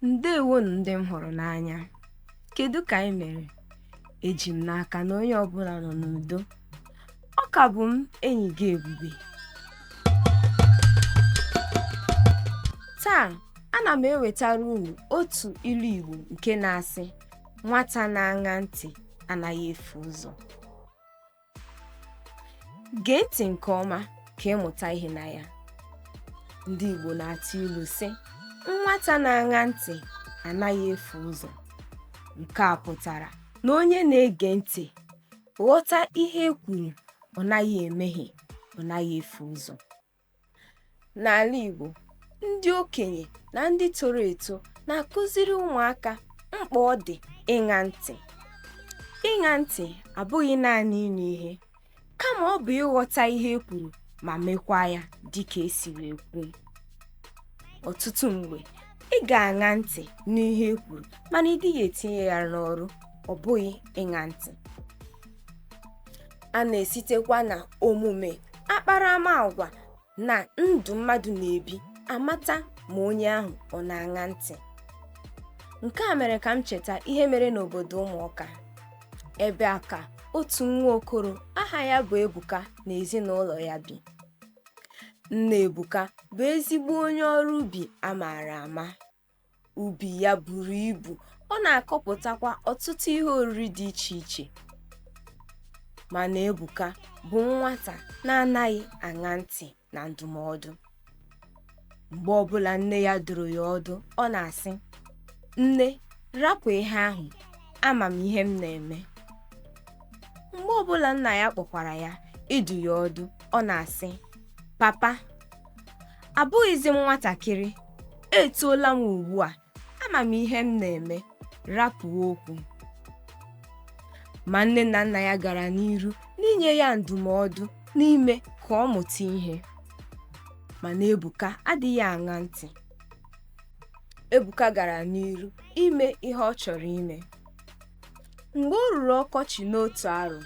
Ndewonu ndị m hụrụ n'anya. Kedu ka anyị mere? Eji m n'aka na onye ọbụla nọ n'udo. Ọ ka bụ m enyi gị Ebube. Taa, ana m ewetara unu otu ilu Igbo nke na-asị, nwata na-aṅa ntị anaghị efu ụzọ. Gee ntị nke ọma ka ị mụta ihe na ya. Ndị Igbo na-atụ ilu sị, nwata na-aṅa ntị anaghị efu ụzọ. Nke a pụtara na onye na-ege ntị ghọta ihe e kwuru, ọ naghị emehie, ọ naghị efu ụzọ. N'ala Igbo, ndị okenye na ndị toro eto na-akụziri ụmụaka mkpa ọ dị ịṅa ntị. Ịṅa ntị abụghị naanị ịnụ ihe, kama ọ bụ ịghọta ihe e kwuru ma mekwa ya dịka e siri ekwu. Ọtụtụ mgbe, ị ga-aṅa ntị n'ihe e kwuru mana ị dịghị etinye ya n'ọrụ, ọ bụghị ịṅa ntị. A na-esitekwa na omume, akparamagwa na ndụ mmadụ na-ebi amata ma onye ahụ ọ na-aṅa ntị. Nke a mere ka m cheta ihe mere n'obodo Ụmụọka. Ebe a ka otu nwa okoro aha ya bụ Ebuka na ezinụlọ ya bi. Nna Ebuka bụ ezigbo onye ọrụ ubi a maara ama. Ubi ya buru ibu, ọ na-akọpụtakwa ọtụtụ ihe oriri dị iche iche. Mana Ebuka bụ nwata na-anaghị aṅa ntị na ndụmọdụ. Mgbe ọbụla nne ya dụrụ ya ọdụ, ọ na-asị, nne, rapụ ihe ahụ, ama m ihe m na-eme. Mgbe ọbụla nna ya kpọkwara ya ịdụ ya ọdụ, ọ na-asị, papa, abụghịzi m nwatakịrị, etoola m ugbu a, ama m ihe m na-eme, rapụ okwu. Ma nne na nna ya gara n'iru n'inye ya ndụmọdụ n'ime ka ọ mụta ihe. Mana Ebuka adịghị aṅa ntị. Ebuka gara n'iru ime ihe ọ chọrọ ime. Mgbe o ruru ọkọchị n'otu arọ,